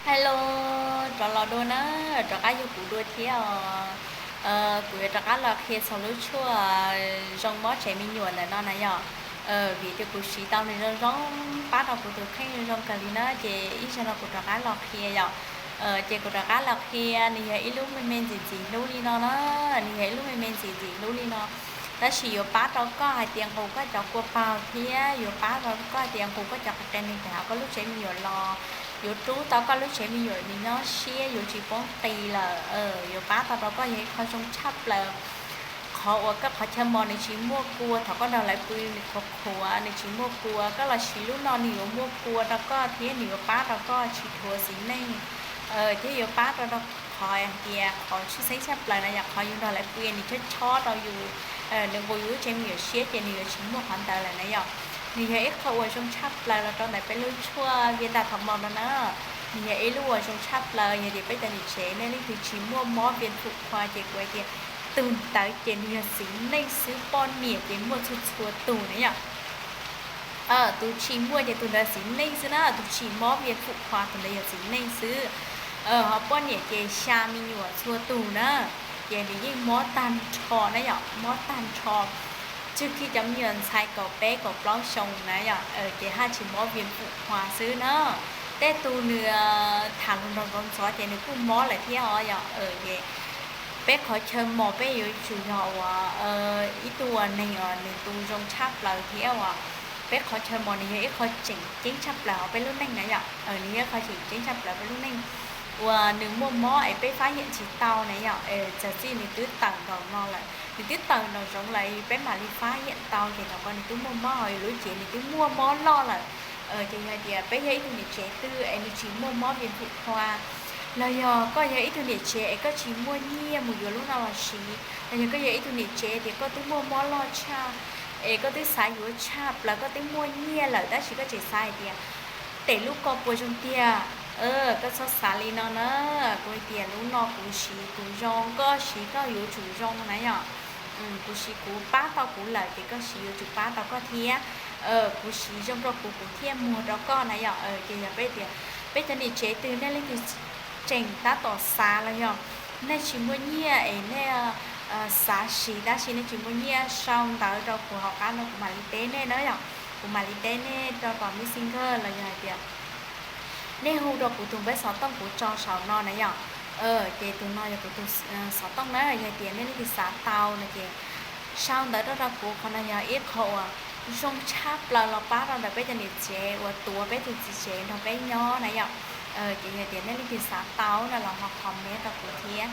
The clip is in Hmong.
Hello, rov los dua na, rov qab yog kuv dua thiab os. Kuv yuav rov qab los qhia txog lub tshuaj zoo mob tsev me nyuam ntawm no na yom. Vim tias kuv siv tau nws zoo zoo, pab rau kuv tus kheej zoo zoo kawg li na, ces ib zaug no kuv rov qab los qhia yom. Ces kuv rov qab los qhia, nws yog ib lub me me ntxim ntxim hlub li no na, nws yog ib lub me me ntxim ntxim hlub li no. Tab sis yuav pab rau koj hais tias nqus koj cov kua paug thiab yuav pab rau koj hais tias nqus koj cov qe qe neeg pem hauv koj lub tsev me nyuam los, yuav rub tau koj lub tsev me nyuam nws nyob siab yuav tsis poob qis lawm. Yuav pab tau rau koj yog ib qho zoo tshaj plaws. Qhov uas koj qhov chaw mos nws tsis muaj kua thaum koj nrog lawv pw, nws qhuav qhuav nws tsis muaj kua, koj los siv lub no nws yuav muaj kua rau koj thiab nws yuav pab rau koj tsis dhuav txiv neej, thiab yuav pab rau rau qhov hais tias qhov tshwj xeeb tshaj plaws na yom, qhov yus nrog lawv pw nws chob chob rau yus, nws nqus yus lub tsev me nyuam siab ces nws yuav tsis muaj qhov ntawd lawm na yom. Nws yog ib qho uas zoo tshaj plaws los rau ntawm peb lub tshuaj viêm tai thòi màu no na. Nws yog ib lub uas zoo tshaj plaws, yog tias peb cov niam tsev nej leej twg tsis muaj mob viêm phụ khoa ces kuv hais tias tus ntawd ces nws yog txiv neej xwb, poj niam ces muaj txhua txhua tus na yom. Tus tsis muaj ces tus ntawd txiv neej xwb na, tus tsis mob viêm phụ khoa tus ntawd yog txiv neej xwb. Ho poj niam ces xya me nyuam txhua tus na, ces nws yeej mob tag nrho na yom, mob tag nrho. Tswg khi cov me nyuam ntxhais kaum peb kaum plaub xyoo na yom, ces haj tsis mob viêm phụ khoa xwb na. Tej tus nws tham hluas nraug ntxov ntxov ces nws kuj mob lawm thiab os yom. Ces peb qhov chaw mos peb yuav tsum yog uas ib tug uas neeg uas nws tu zoo tshaj plaws thiab uas peb qhov chaw mos nws yog ib qho tseem ceeb tshaj plaws hauv peb lub neej na yom. Nws yog ib qho tseem ceeb tshaj plaws peb lub neej uas nws muaj mob es peb fab yem tsis tau na yom. Txawm txij nws twb tawm nraum no lawm, nws twb tawm nraum zoov lawm peb mam li fab yem tau ces thaum ko nws twb muaj mob, ho lub cev nws twb muaj mob loj lawm. Ces yog hais tias peb yog ib tug niam tsev twg es nws tsis muaj mob viêm phụ khoa, los yog koj yog ib tug niam tsev es koj tsis muaj nyiaj mus yuav lub no los siv, los yog koj yog ib tug niam tsev tias koj twb muaj mob loj tshaj es koj twb xav yuav tshaj plaws, koj twb muaj nyiaj lawm tab sis koj tseem xav hais tias tes lub ko puas zoo tiag, koj txhob xav li no na. Kuv hais tias lub no kuv siv kuv zoo, koj siv koj yuav tsum zoo na yom. Kuv siv kuv pab tau kuv lawm ces koj siv yuav tsum pab tau koj thiab. Kuv siv zoo rau kuv, kuv thiaj muag rau koj na yom. Ces yog peb tias peb cov niam tsev twg nej leej twg tseem tab tom xav los yog nej tsis muaj nyiaj es nej xav siv tab sis nej tsis muaj nyiaj, sau ntawv rau kuv hauv qab no kuv mam li teb nej na yom. Kuv mam li teb nej rau tom Messenger los yog hais tias nej hu rau kuv tus npawb xov tooj kuv tso saum no na yom. Ces tus no yog kuv tus xov tooj na, yog hais tias nej leej twg xav tau no ces sau ntawv rau rau kuv, qhov no yog ib qho uas zoo tshaj plaws los pab rau ntawm peb cov niam tsev uas tuav peb tus txiv tsev nrog peb nyob na yom. Ces yog tias nej leej twg xav tau no los ho comment rau kuv thiab.